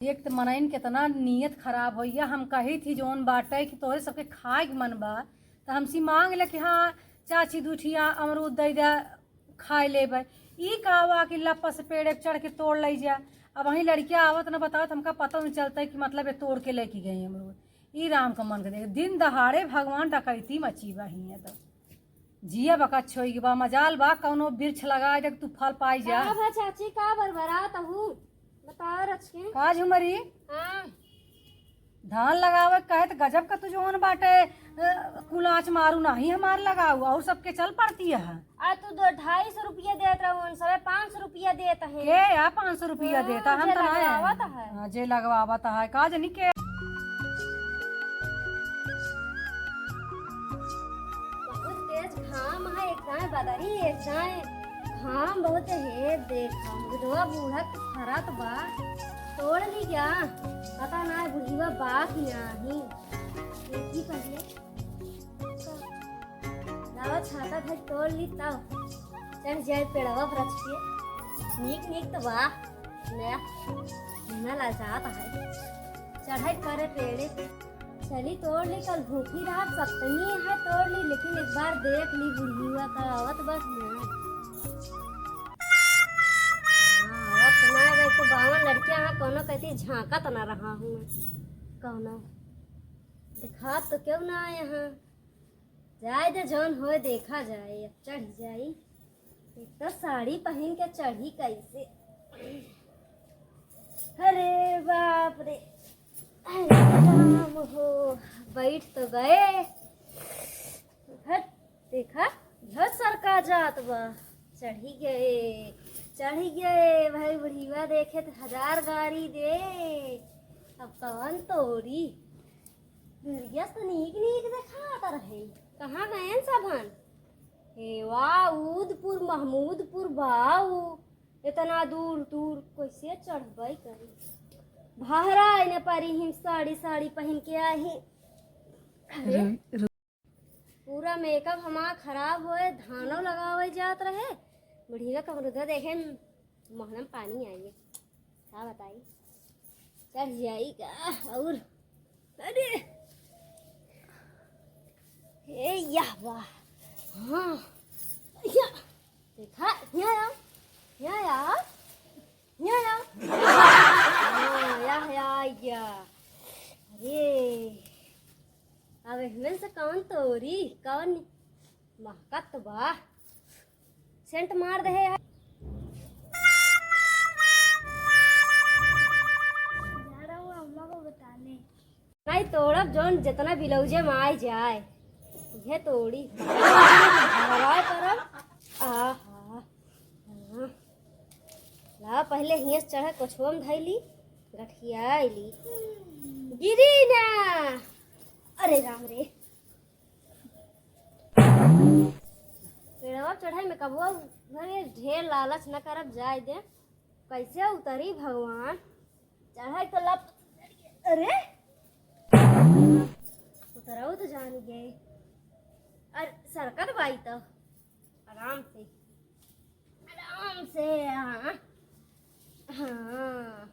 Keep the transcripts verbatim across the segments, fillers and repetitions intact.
एक त मनइन केतना नियत खराब होइया। हम कही थी जौन बाटे कि तोहरे सबके खाए के मन बा, त हमसे मांग ले कि हाँ चाची, दू ठिया अमरूद दे दे, खाए लेबे। ई का बा कि लप्पा से पेड़े पे चढ़ के तोड़ लई जा। अब वहीं लड़किया आवत न बतावत, हमका पता न चलता कि मतलब ये तोड़ के लेके गई अमरूद। ई राम का मन के देख, दिन दहाड़े भगवान डकैती मची बा हियां तो। जिया बका छोई बा, मजाल बा कौनो वृक्ष लगाए दे, तू फल पाई जा। का भा चाची, का बरबरात हूँ? बताओ रच के। का झुमरी? हाँ। धान लगावे कहे त गजब का तू जौन बाटे, अ, कुलाच मारू नाही हमार लगाऊ, और सबके चल पड़ती है। आ तू दो ढाई सौ रुपया देत रहू, उन सबे पाँच सौ रुपया देत है। के या पाँच सौ रुपया हाँ, देता? हम जे तो ना है। लगवावत है। हाँ, जे लगवावत है, का जनी के। बहुत तेज घाम है, एक दाएं बदरी, एक दाएं घाम बहुत है। देख, अमरुदवा बूढ़ा के फरत बा, तोड़ ली क्या? पता ना है बुढ़िया बा कि नाही। देखी पहले। लावा छाता धर तोड़ ली तब चढ़ जाए पेड़वा पर रच के। नीक नीक तो बा। नया, ना लजात है। चढ़ाई करे पेड़े पे। चली तोड़ ली, कल भूखी रात सप्तमी है, तोड़ ली, लेकिन एक बार देख ली बुढ़िया का आवत बस ना। हाँ, आवत ना है, तो बावन लड़कियां हैं, कोनो कहती झांकत ना रहा हूँ मैं। कौनो दिखात तो क्यों ना आए हैं। जाए दे, जौन होए देखा जाए, अब चढ़ जाई। एक तो साड़ी पहिन के चढ़ी कैसे। अरे बाप रे, अरे राम हो, बैठ तो गए। हट, देखा, घर सरका जात बा। चढ़ी गए, चढ़ी गए भाई, बुढ़िया देखे तो हजार गारी दे। अब कौन तोरी? दुर्गेश तो नीक नीक देखात रहे, कहाँ गएन सबन? हे वाह, उदपुर महमूदपुर बाऊ, इतना दूर दूर कैसे चढ़बे करी? बहरा आए न पारी, हम साड़ी साड़ी पहिन के आए हैं। अरे, पूरा मेकअप हमार खराब होए, धानो लगावे जात रहे, बुढ़िया का अमरुदा देखे, मुँह में पानी आई है। का बताई, चढ़ जाई का? और अरे, ए, या वाह, हाँ, या, देखा, या, या, या, या, या, हाँ, या, या, या। अरे, अब इनमें से कौन तोरी, कौन महकत बा? सेंट मार दे है। जा रहा हूँ अम्मा को बताने। नहीं तोड़ब, जौन जितना ब्लाउजे में आए जाए, यह तोड़ी। हवाए परब। आहा। हाँ। ला, पहले हियाँ से चढ़ा, कछुआ में धइली, गठियाइली। गिरी ना। अरे राम रे। पेड़वा चढ़े में कबो घरे ढेर लालच न करब, जाए दे। कैसे उतरी भगवान? चढ़ाई तो लप, अरे, उतरऊ तो जान गए। अरे, सरकत बाई तो आराम से, आराम से, हाँ, हाँ।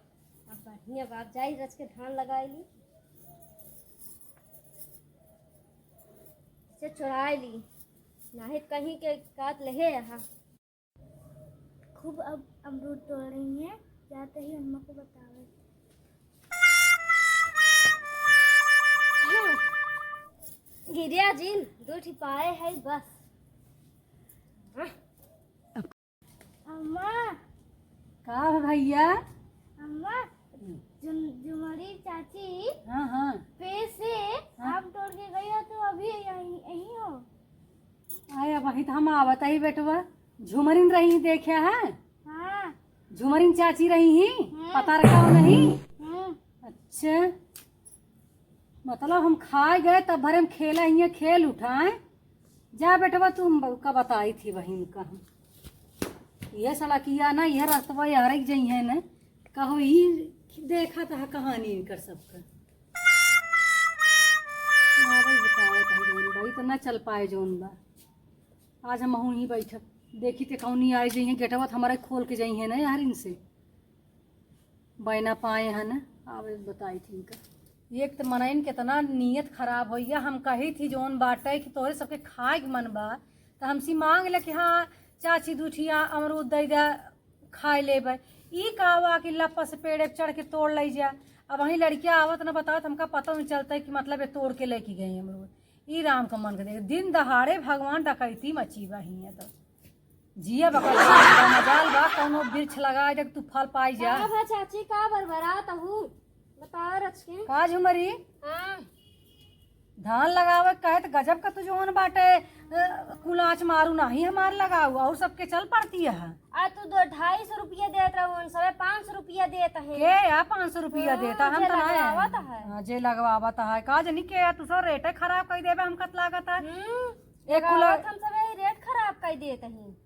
अब बढ़िया बात, जाई रच के धान लगाई ली, से चुराई ली, नाहित कहीं के काट लेहे यहाँ। खूब अब अमरूद तोड़ रही हैं, जाते ही अम्मा को बतावे। गिरिया जिन दो ठी पाए है बस। अम्मा। का हो भैया? अम्मा, हम्म। जुम-, जुमरी चाची हाँ, हाँ। पेड़ से हाँ। आम तोड़ के गई हो तो अभी यहीं, यहीं हो? आए, अब वहीं तो हम आवत ही बेटवा। झुमरिन रही देखे है? हाँ। झुमरिन चाची रही ही? हम्म। पता रखा हो नहीं? हम्म। अच्छा। मतलब हम खाए गए तब भरे हम खेला हियाँ खेल उठाए। जा बेटवा, तू हम का बताई थी बहिन का हम। यह सड़किया ना, यह रस्तवा यार जई है ना। कहो ई देखा था कहानी इनकर सबका। ना भाई बतावत है जौन बा, ई तो ना चल पाए जौन बा। आज हम ही बैठब, देखी ते कौनी आए जई है गेटवा तो हमारा खोल के जई है ना यार इनसे। बैना पाए है ना। आवे बताई थी इनका। एक त मनइन केतना नियत खराब होइ गया। हम कही थी जौन बाटे कि तोहरे सबके खाए के मन बा, त हमसे मांग ले कि हाँ चाची, दू ठिया अमरूद दे दे, खाए लेबे। ई का हुआ कि लप्पा से पेड़े पे चढ़ के तोड़ ले जा। अब वहीं लड़किया आवत न बतावत, हमका पता नहीं चलता कि मतलब ये तोड़ के लेके गई अमरूद। ई राम का मन के देख, दिन दहाड़े भगवान डकैती मची बा हियां तो। जिया बका, मजाल बा कौनो वृक्ष लगाए दे, तू फल पाई जा। का भा चाची, का बरबरात हू? बताओ रच के। का झुमरी? हाँ। धान लगावे कहे त गजब का तू जौन बाटे, अ, कुलाच मारू नाही हमार लगाऊ, और सबके चल पड़ती है। आ तू दो ढाई सौ रुपया देत रहू, उन सबे पाँच सौ रुपया देत है। के या पाँच सौ रुपया हाँ, देता? हम जे तो ना है। लगवावत है। हाँ, जे लगवावत है। का जनी के या तू सब रेटे खराब कर देबे, हमका त लागत है। हम्म, एक कुला लगावत हम सबे रेट खराब कर देत ही।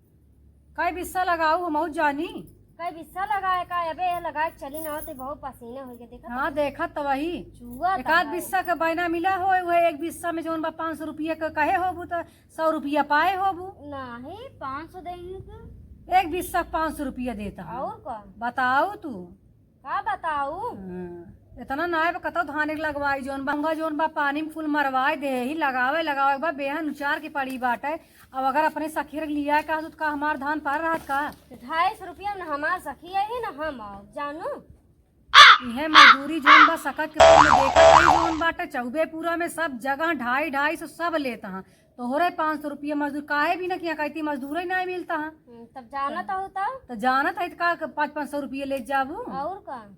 कई बिस्सा लगाऊ, हम जानी। कई बिस्सा लगाए का, अबे ये लगाए के चली ना होते, बहुत पसीना हो गया, देखा हाँ, तो? देखा तो वही। चुआ एक तो आध है। बिस्सा के बयना मिला हो, वह एक बिस्सा में जौन बा पाँच सौ रुपया के कहे होबू तो सौ रुपया पाए होबू। नहीं, पाँच सौ देंगे तो। एक बिस्सा के पाँच सौ रुपया देता है। और का? बताओ तू। का बताऊ? हाँ, इतना ना है, कतौ धान एक लगवाई, जौन बा, जौन बा, पानी में कुल मरवाए दे ही, लगावे, लगावे के बा, बेहन उचार के पड़ी बाटे। अब अगर अपने सखी रख लिया का, तो का हमार धान पर रहत का? तो ढाई सौ रुपया में ना हमार सखी आई, ना हम आओ, जानू। इहे मजदूरी जौन बा, सकत के पुर में देखत हई जौन बाटे, चौबे पूरा में सब जगह ढाई, ढाई सौ सब लेत हैं। तोहरे पाँच सौ रुपया मजदूर काहे भी ना किया, कहती मजदूर ही ना मिलता है। हम्म, तब जानत हो तब? तो जानत है तो का पाँच, पाँच सौ रुपया ले जाबू? और का?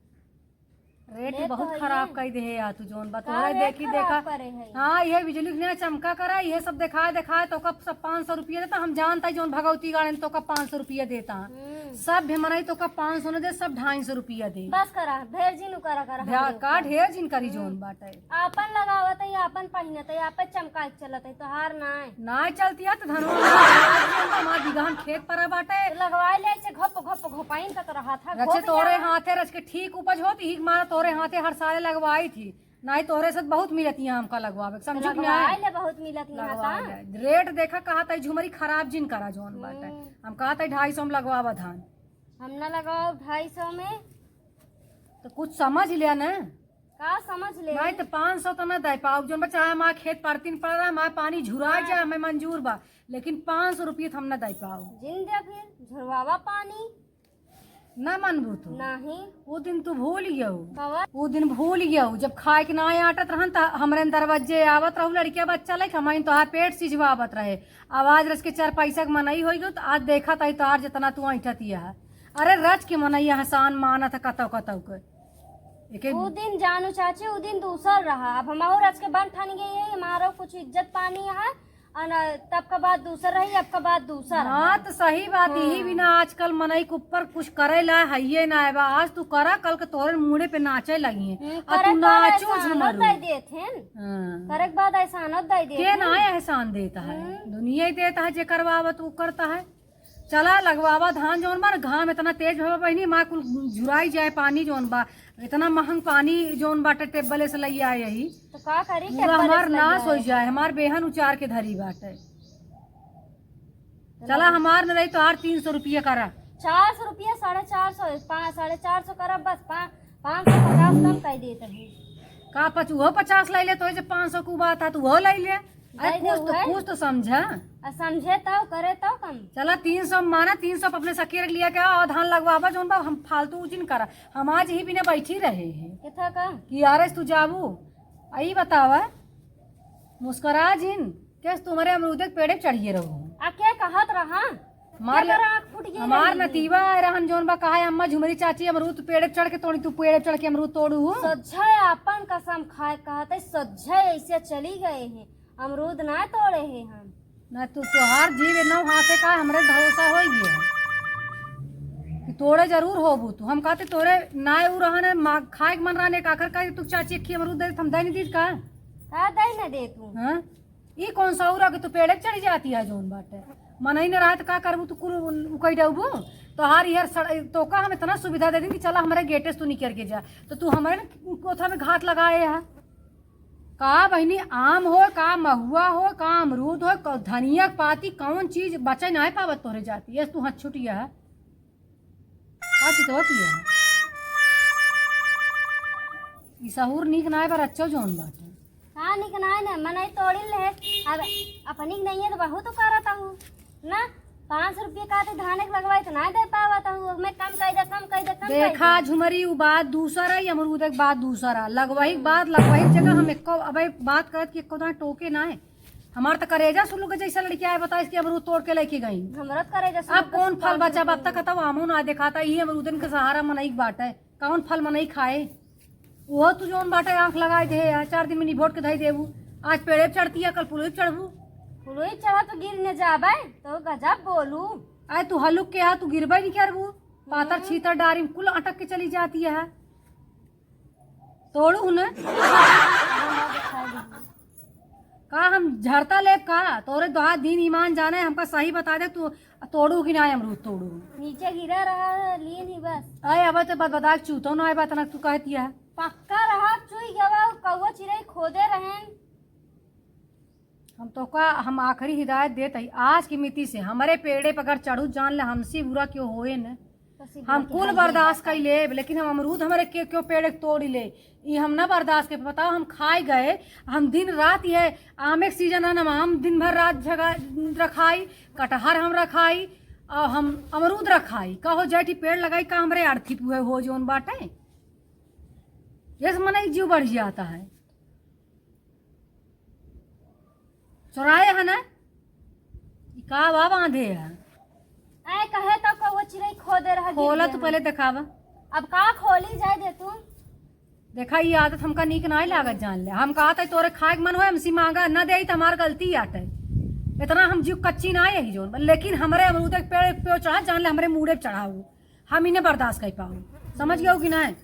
रेट लेत बहुत तो है खराब ये। कर दे है यार, तू जौन बा, का तोहरे रेट देखी खराब देखा। करे है? हाँ, ये बिजली के चमका करा, ये सब दिखाए दिखाए तो का सब पाँच सौ रुपया देता। हम जानता है जौन भगवती गाड़न तो का पाँच सौ रुपया देता। हम्म। सब भी मनई तो का पाँच सौ न दे, सब ढाई सौ रुपया दे। बस करा, ढेर जिन करा, करा, भ्या-, हमरे का ऊपर। ढेर जिन करी हम्म। जौन बाटे। आपन लगावत है, आपन पहिनत है, आपन चमका के चलत है, तोहार नाय। नाय चलती है तो धनवा हमार बिगहन खेत पर बाटे। तो लगवाए ले ऐसे घप घप घोपाइन का तो रहा था, रचे घोप तोरे गया। हाथे रच के ठीक उपज होती ही, मारा तोरे हाथे हर साले लगवाई थी। नाहीं तोहरे से बहुत मिलत हियाँ हमका लगवावे के, समझू कि लगवाए नाहीं? ले बहुत मिलत हियाँ लगवाए का? ले। रेट देखा, कहा तई झुमरी खराब जिन करा जौन बाटे। हम्म। हम कहा तई ढाई सौ में लगवावा धान। हम ना लगाओ ढाई सौ में। तो कुछ समझ लिया ना। का समझ ले? नाहीं तो पाँच सौ तो ना दे पाओ, जौन बा चाहे हमार खेत परतीन पड़ रहा, हमार पानी झुरा हाँ। जाए, हमें मंजूर बा, लेकिन पाँच सौ रुपये तो हम ना दे पाओ। जिन दे फिर, झुरवावा पानी। ना मनबू तू? नहीं। वो दिन तू भूल गयू। कवन? वो दिन भूल गयू, जब खाए के ना आटत रहन, त हमरे दरवाजे आवत रहू लड़किया बच्चा लेके, हमारी तोहार पेट सिझवावत रहे। आवाज रच के चार पैसा के मनई होई गयू, त आज देखत हई तोहार जितना तू ऐंठत हिया है। अरे रच के मनई एहसान मानत है कतौ कतौ के। एके वो दिन जानू चाची, वो दिन दूसर रहा। अब हमहू रच के बन ठन गई है, हमारो कुछ इज्जत पानी है। अन तब का बात दूसर रही, अब का बात दूसर है। हाँ, तो सही बात, हाँ। यही बिना आजकल मनई के ऊपर कुछ करे ला हइये ना है बा। आज तू करा, कल के तोहरे मूड़े पे नाचे लगी हैं। हम्म, और करे तू के बाद नाचो एहसानो झुमरू। दे देत हैं। हाँ। करे के बाद एहसानो दे देत के हैं। ना एहसान देता है? हम्म। दुनिया ही देता है, जे करवावत वो करता है। चला लगवावा धान जौन बा ना, घाम इतना तेज भवा बहिनी, माँ कुल झुराई जाए पानी जौन बा, इतना महंग पानी जौन बाटे टेबल से लई आए यही। तो का करी, पूरा टेबल हमार से लई नाश आए। हो जाए, हमार बेहन उचार के धरी बाटे। तो चला लगा। हमार न रही तो आर तीन सौ रुपया करा। चार सौ रुपया, साढ़े चार सौ, पा-, साढ़े चार सौ करा बस, पा-, पाँच सौ पचास कम कर देते हैं। का पच-, उहो पचास लाई ले, तो जब पाँच सौ को बात है तो उहो लाई ले। अरे दे दे कुछ तो, उहे। कुछ तो समझा। आ समझे तब, करे तब कम। चला तीन सौ माना, तीन सौ अपने सखी रख लिया क्या, और धान लगवाबा जौन बा, हम फालतू उजिन करा। हम आज ही बिना बैठी रहे हैं। किथा का? कि यार तू जाबू, आई बतावा, मुस्कुरा जिन, कैस तुम्हारे अमरूदे के पेड़े पे चढ़िए रहू। आ के कहत रहा? हमार के ल-, करा आँख फूट गई हमार रही है। नतीवा आए रहन जौन बा, कहा है, "अम्मा झुमरी चाची अमरूद पेड़े पे चढ़ के तोड़ी, तू पेड़े पे चढ़ के अमरूद तोड़ू हो?" सज्जय आपन कसम खाए कहत है, सज्जय ऐसे चली गए हैं, अमरूद ना तोड़े हैं हम। ना तू, तोहार जीव नौ हाथे का हमरे भरोसा हो गया कि तोड़े जरूर होबू तू। हम कहते तोरे ना उ रहन, मा-, खाए के मन रहने का आखिर का तू चाची एक अमरूद दे, हम दे नहीं दीद का? का दे ना दे तू? हाँ? ई कौन सा उरा के तू पेड़े पे चढ़ जाती है जौन बाटे? मनई न रहा त का करबू तू, कुल उकई डबू? तोहार इहर सड़-, तोका हम इतना सुविधा दे दी कि चला हमरे गेटे से तू निकर के जा, तो तू हमरे न कोठा में घात लगाए है। का बहिनी, आम हो, का महुआ हो, का अमरूद हो, क-, धनिया के पाती, कौन चीज बचे नाहीं पावत तोहरे जाति, ये तू हथ छुटिया है। का चितवत हिया? ई सहूर नीक नाय बा, रच्चो जौन बाटे। हाँ, नीक नाय न, मनई तोड़ी ले। अब अपनी के नहीं है तो बहुत करत हूँ ना। पाँच सौ रुपये का तो धान एक लगवाई तो ना दे पावत हूँ। मैं कम कह दे, कम कह दे, कम कह दे। देखा झुमरी, उ बात दूसर है, अमरूद एक बात दूसर है। लगवाही के बात, लगवाही के जगह हम एको, अब एक बात करत कि एको दाना टोके ना है। हमार तो करेजा सुलग के जैसा लड़किया है, बताइस कि अमरूद तोड़ के लेके गई। हमरा तो करेजा सुलग अब के कौन फल बचा, अब तक कहता आमो ना देखाता, ये अमरूदन के सहारा मनई के बाटे। कौन फल मनई खाए? वो तू जौन बाटे आँख लगाए दे है, चार दिन में निभोट के धई देबू। आज पेड़े पे चढ़ती है, कल पुलुई पे चढ़बू। पुलुई पे चढ़ा तो गिर न जाबे, तो गजब बोलू। आए तू हलुक के हा, तू गिरबे नहीं करबू। पातर हम्म। छीतर डारी में कुल अटक के चली जाती है। तोड़ू न। का हम झरता लेब का? तोरे दोहा दीन ईमान जाने, हमका सही बता दे, तू तोड़ू कि ना अमरूद तोड़ू? नीचे गिरा रहा है, लिए नहीं बस। अरे अब तो बदबदा के चूतो ना आए बात ना तू कहती है। पक्का रहा चुई गवा, कौवा चिरई खोदे रहेन। हम तो का, हम आखिरी हिदायत देत हई, आज की मिति से हमरे पेड़े पर अगर चढ़ू जान ले, हमसे बुरा क्यों होए न। हम कुल बर्दाश्त कर लेब, लेकिन हम अमरूद हमरे के, क्यों पेड़ के तोड़ी ले, ई हम ना बर्दाश्त कर। बताओ, हम खाए गए, हम दिन रात ये आमे के सीजन है ना, हम दिन भर रात जगा रखाई, कटहर हम रखाई और हम अमरूद रखाई। कहो जैठी पेड़ लगाई का हमरे अर्थी पुए हो जौन बाटे, ये से मनई जीव बढ़ जाता है। चोराए है ना? ई का बा बांधे है? आए कहे तो कौवा चिरई खोदे रह खोला गिर तू गया। पहले देखावा। अब का खोली जाए दे तू। देखा, ई आदत हमका नीक नाई लागत जान ले। हम कहत है तोरे खाए के मन होए, हमसे मांगा, न देई त हमार गलती आटे। इतना हम जीव कच्ची ना यही जोन, लेकिन हमरे अमरूद के पेड़ पे चढ़ा जान ले, हमरे मूड़े पे चढ़ाऊ। हम इन्हें बर्दाश्त कर पाऊ, समझ गयो कि नहीं?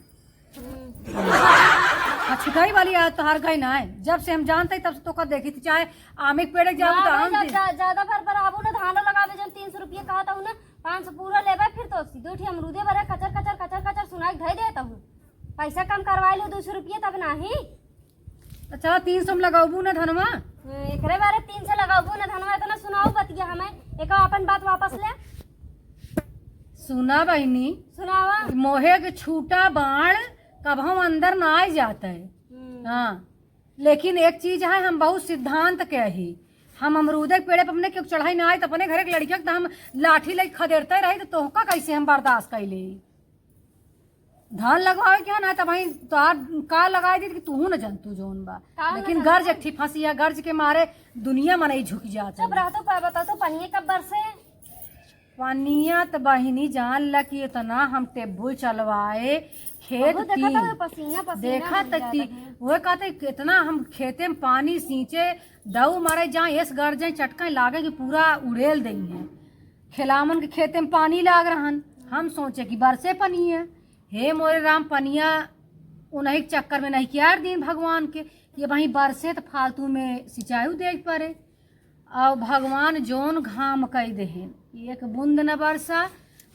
हाँ, छुटाई वाली आदत तोहार गई ना है। जब से हम जानते तब से तोका देखी थी, चाहे आमे के पेड़े जाऊ ना तो भाई, हम जा-, दे- जा-, ज्यादा भर पर आबू ना, धान लगावे जन तीन सौ रुपये कहा था उन्हें, पाँच सौ पूरा लेबे, फिर तो सीधे उठी अमरूदे बरे कचर कचर कचर कचर सुनाई धई दे तब पैसा कम करवाई लो दो सौ रुपये तब नाही। अच्छा, तीन सौ में लगाबू ना धनवा? हाँ, एकरे बारे तीन सौ लगाबू ना धनवा, इतना सुनाओ बतिया हमें, एक अपन बात वापस ले। सुना बहिनी, सुनावा। मोहे के छूटा बाण कबहूँ अंदर ना आ जाता है। हम्म। हाँ, लेकिन एक चीज है, हम बहुत सिद्धांत के ही। हम अमरूदे के पेड़े पर अपने क्यों चढ़ाई ना आई, तो अपने घरे के लड़कियों के तो हम लाठी लेके खदेड़ते रही, तो तोहका कैसे हम बर्दाश्त कर ले? धान लगवावे के है ना, तो भाई तोहार का लगाए दी कि तूहू न जानतू जौन बा। का न लेकिन जानतू? गर्ज एक ठी फंसी है, गर्ज के मारे दुनिया मनई झुक जाता चुप है। रह, तो का बता, तो पनिया कब बरसे? पनिया त बहिनी जान ला कि इतना हम टेबुल चलवाए, खेत बहुत देखा तीन। था, पसीना, पसीना देखा बन त जाता ती-, है। वह कहते कितना हम खेते में पानी सींचे, दऊ मारे जाए, एस गरजे चटके लागे कि पूरा उड़ेल देई है। खेलावन के खेते में पानी लाग रहन, हम सोचे कि बरसे पनिया। हे मोरे राम, पनिया उन्हीं के चक्कर में नहीं कियार दिन भगवान के, ये वहीं बरसे तो फालतू में सिंचाई देख पड़े। और भगवान जौन घाम कई देहेन, एक बूंद न बरसा।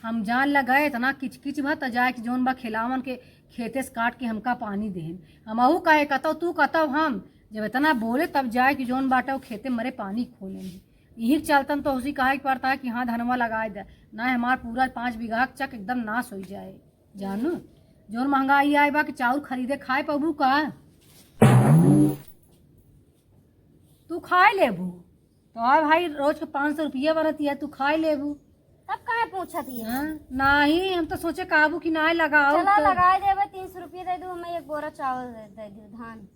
हम जान लगाए इतना किचकिच भा, त जाए कि जौन बा खेलावन के खेते से काट के हमका पानी देहेन। हम अहू कहे कतौ तू कतौ हम, जब इतना बोले तब जाए कि जौन बाटे वो खेते मरे पानी खोले। यही के चलतन तो उसी कहे के पड़ता है कि हाँ धनवा लगाए दे, ना हमार पूरा पाँच बीघा के चक एकदम नाश हो जाए। जानू, जौन महंगाई आए बा कि चाउर खरीदे खाए पबू का? तू खाए लेबू, तो भाई रोज के पाँच सौ रुपया बनत है, तू खाए लेबू। तब काहे पूछत है? हाँ, नाही, हम तो सोचे काबू कि नाही लगाओ चला तो। लगाए देबे, तीन सौ रुपया दे दू, हमें एक बोरा चावल दे, दे दू, धान।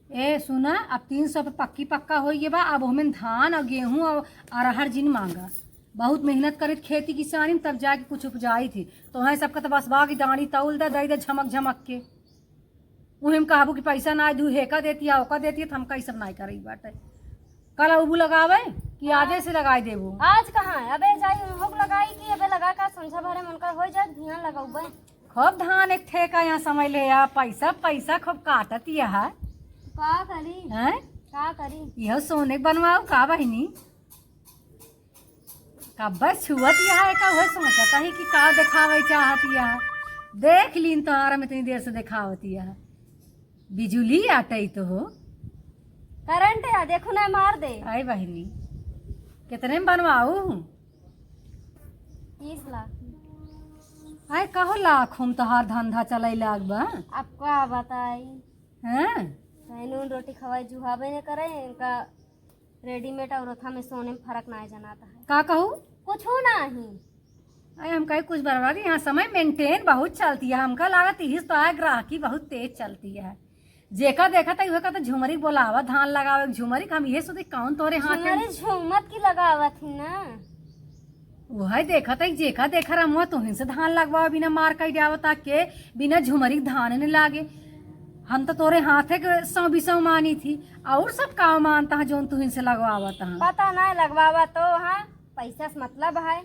ए सुना, अब तीन सौ पे पक्की पक्का हो गया बा, अब हमें धान और गेहूं और अरहर जिन मांगा। बहुत मेहनत करित खेती किसानी में, तब जाके कुछ उपजाई थी। तो वहीं सबका तो बस बागी दानी तौल दे, दे दे झमक झमक के। उहे में कहबू कि पैसा ना दू, हेका देती है, ओका देती है, तो हमका ई सब नाई करे बाटे। कल अबू लगावे कि हाँ। आजे से लगाई देबू? आज कहाँ है? अबे जाई उनको लगाई कि अबे लगा का संझा भरे में उनका हो जाए, ध्यान लगौबे। खूब धान एक ठेका यहाँ समय ले आ, पैसा, पैसा खूब काटत यह। का करी? हैं? का करी? यह सोने के बनवाओ का बहिनी? कब्बे छुअत यह है का, वह सोचत ही कि का देखावे चाहत यह। देख लीन तोहार हम इतनी देर से देखावत यह। बिजुली आटई तो हो। करंट है, देखो ना मार दे। आई बहिनी, कितने में बनवाऊ? तीस लाख। आय कहो लाख हम तोहार धंधा चलै लाग बा। अब का बताई? हैं? चाहे नून रोटी खवाई जुहाबे न करे, इनका रेडीमेड और ओथा में सोने में फर्क ना जनाता है। का कहू? कुछ हो ना ही। अरे हम कहे कुछ बर्बाद, यहाँ समय मेंटेन बहुत चलती है, हमका लागत इहिस तो आय ग्राहकी बहुत तेज चलती है। जेका देखत है उहे कहत है झुमरी बोलावा धान लगावे झुमरी, हम इहे सोचे कौन तोरे हाथ में झुमरी झूमत की लगावत ही ना। उहे देखत है जेका देखा रहा मुँह तुहिन से धान लगवावे बिना मार कई जावत के बिना झुमरी धान न लागे। हम तो तोरे हाथे के सौ बिसौ मानी थी और सब काम मानता है जोन तुहिन से लगवावत है। पता ना लगवावा तो हाँ पैसा से मतलब है।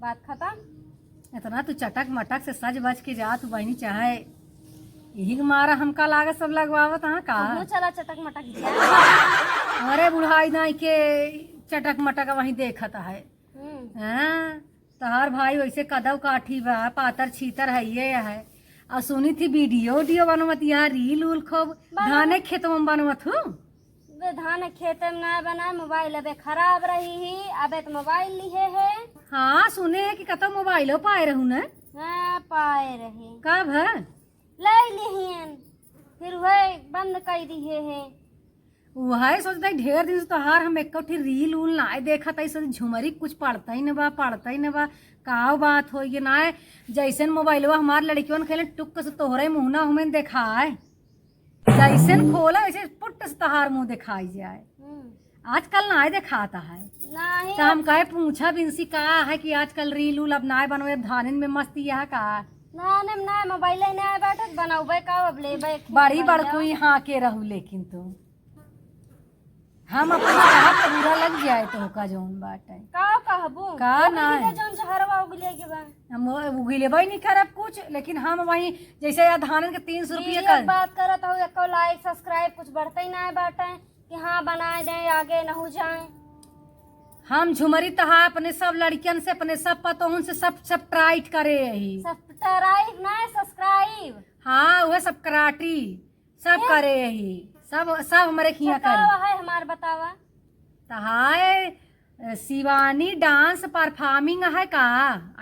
बात खत्म। इतना तू चटक मटक से सज बज के जात बहिनी, चाहे यही के मारा हमका लागत सब लगवावत हाँ का? तू चला चटक मटक जा। अरे बुढ़ाई दाई के चटक मटक वहीं देखत है। हम्म। हाँ, तोहार भाई वैसे कदव काठी बा, पातर छीतर है ये है। और सुनी थी वीडियो उडियो बनवत यहाँ रील उल खूब बना। धाने खेतवा में बनवत हूँ। बे धान खेते में ना बनाए, मोबाइल अबे खराब रही ही, अबे तो मोबाइल लिहे है। हाँ, सुने है कि कतौ मोबाइलो पाए रहू न? हाँ, पाए रहे। कब है? ले लिहिन, फिर वह बंद कर दिए है। वह सोचता है ढेर दिन से तोहार हम एक रील उल ना देखत है, सोच झुमरी कुछ पड़ता ही न बा, पड़ता ही न बा, का बात हो ये ना है। जैसन मोबाइलवा हमार लड़कियों ने खेले टुक से तोहरे मुँह ना हमें देखाए। जैसन खोला वैसे पुट से तहार मुँह दिखाई जाए। हम्म। आजकल नाय देखाता है। नहीं। तो हम कहे पूछा बिनसी का है कि आजकल रील उल अब नाय बनवे, अब धानन में मस्ती यह का? धानन में नाय, मोबाइल ही नाय बैठत, बनौबे का अब लेबे खूब बड़ी बढ़िया। बड़कुई हाँ के रहू लेकिन तू। हम अपने चाहत तो बुरा लग जाए तो का जौन बाटे। का कहबू? का उगली नाय? के जौन जहरवा उगले के बा। हम वो उगलेबे नहीं करब कुछ, लेकिन हम वहीं जैसे या धानन के तीन सौ रुपये वीडियो कर बात करत हो, एको लाइक सब्सक्राइब कुछ बढ़ते ही नाय बाटे कि हाँ बनाए दें, आगे न हो जाए। हम झुमरी तहा अपने सब लड़कियन से, अपने सब पतोहन से सब, सब ट्राइट करे यही। सब्सक्राइब ना, सब्सक्राइब। हाँ, वह सब कराटी। सब हैं? करे यही, सब, सब हमरे खिया करे। बतावा है हमार बतावा। त हाय, शिवानी डांस परफॉर्मिंग है का?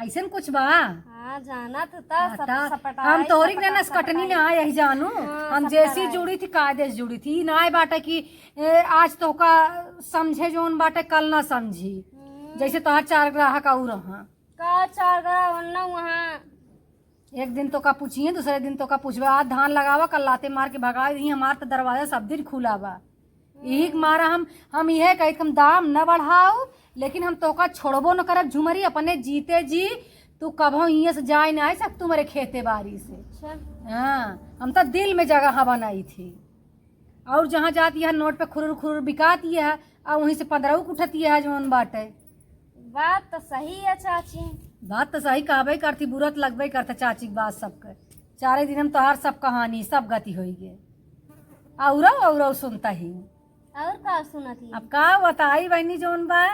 ऐसन कुछ बा? हाँ, जाना तो ता, हाँ, सब ता, सपटाई, हम तोहरी के ना सपटा, नसकटनी सपटाई। ना यही जानू। हाँ, हम जैसी सपटाई। जुड़ी थी, कायदे से जुड़ी थी। ई ना बाटे कि, ए, आज तोहका समझे जौन बाटे, कल ना समझी। हम्म। जैसे तोहार चार ग्राहक और रहा। का चार ग्राहक वन्ना वहाँ? एक दिन तोका पूछिए, दूसरे दिन तोका पूछबे। आज धान लगावा, कल लाते मार के भगाई दी। हमार तो दरवाजा सब दिन खुला बा। यही के मारा हम, हम यह कही हम दाम न बढ़ाओ, लेकिन हम तोका छोड़बो न करब झुमरी, अपने जीते जी तू कभो हियाँ से जाए ना आए सक तू मेरे खेते बारी से। अच्छा। हाँ, हम तो दिल में जगह बनाई थी। और जहाँ जाती है नोट पे खुरुर खुरुर बिकाती है, और वहीं से पन्द्रह उठती है जौन बाटे। बात तो सही है चाची। बात तो सही कहबे करती, बुरा तो लगबे करता चाची के बात सबके। चारे दिन हम तोहार सब कहानी, सब गति होई गे। औरौ, औरौ सुनता ही। और का सुनत ही? अब का बताई बहनी जौन बा?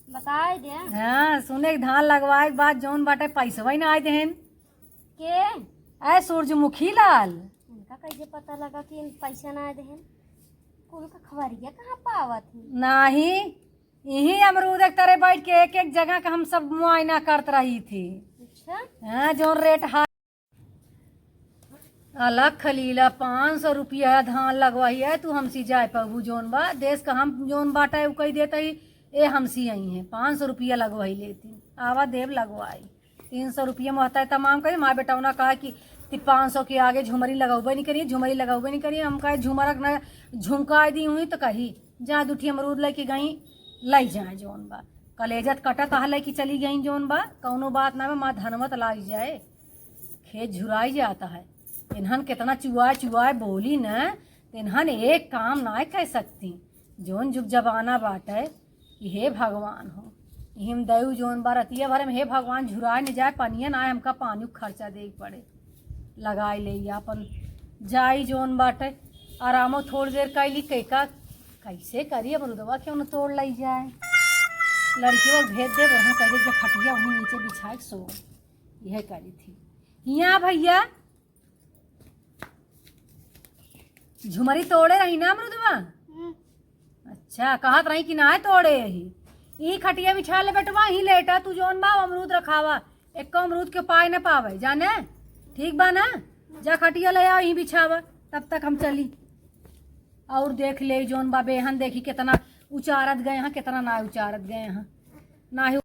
बताई दे। हाँ, सुने के धान लगवाए के बाद जौन बाटे पैसवा ही ना आए देहन। के? ऐ सूरजमुखी लाल। उनका कैसे पता लगा कि इन पैसा ना आए देहन? कुल का खबरिया कहाँ पावत ही? नाही, यही अमरूद के तरे बैठ के एक एक जगह का हम सब मुआयना करत रही थी। अच्छा। हाँ, जौन रेट हा-, अलख लीला, पाँच सौ रुपया धान लगवाई है, तू हमसी जाए पबू जौन बा, देश का हम जौन बाटे उ कही देत ही, ए हमसी आई है, पाँच सौ रुपया लगवाई लेती, आवा देव लगवाई। तीन सौ रुपया में होता है तमाम कही, माँ बेटौना कहा कि ती पाँच सौ के आगे झुमरी लगौबे नहीं करिए, झुमरी लगौबे नहीं करिए। हम कहे झुमरक न झुमकाए दी हुई तो कही, जा दुठी अमरूद लेके गई, लाई जाए जौन बा। कलेजत कटत आह लेके चली गई जौन बा, कौनो बात ना बा, माँ धनवत लाग जाए। खेत झुराई जाता है। इन्हन कितना चुआए चुआए बोली न, तो इन्हन एक काम ना कह सकती। जौन जुग जमाना बाटे कि हे भगवान हो, इहिम दयु जौन बा रतिया भर में, हे भगवान झुराए न जाए, पनिया ना आए, हमका पानी के खर्चा दे के पड़े। लगाई ले आपन जाई जौन बाटे, आरामो थोड़ देर कैली, कैका कैसे करी, अमरुदवा क्यों न तोड़ लई जाए। लड़कियों के भेज दे, वहाँ कह दे, खटिया वहीं नीचे बिछाए के सो, यह करी थी। हिया भैया, झुमरी तोड़े रही ना अमरुदवा? हम्म। अच्छा, कहत रही कि ना तोड़े यही। ई खटिया बिछा ले बेटवा, ही लेटा तू जौन बा, अमरूद रखावा। एको अमरूद के पाए न पावे, जाने? ठीक बा ना? जा खटिया ले आओ, यहीं बिछावा, तब तक हम चली। और देख ले जौन बा बेहन, देखी कितना उचारत गए हैं, कितना ना उचारत गए हैं, ना ही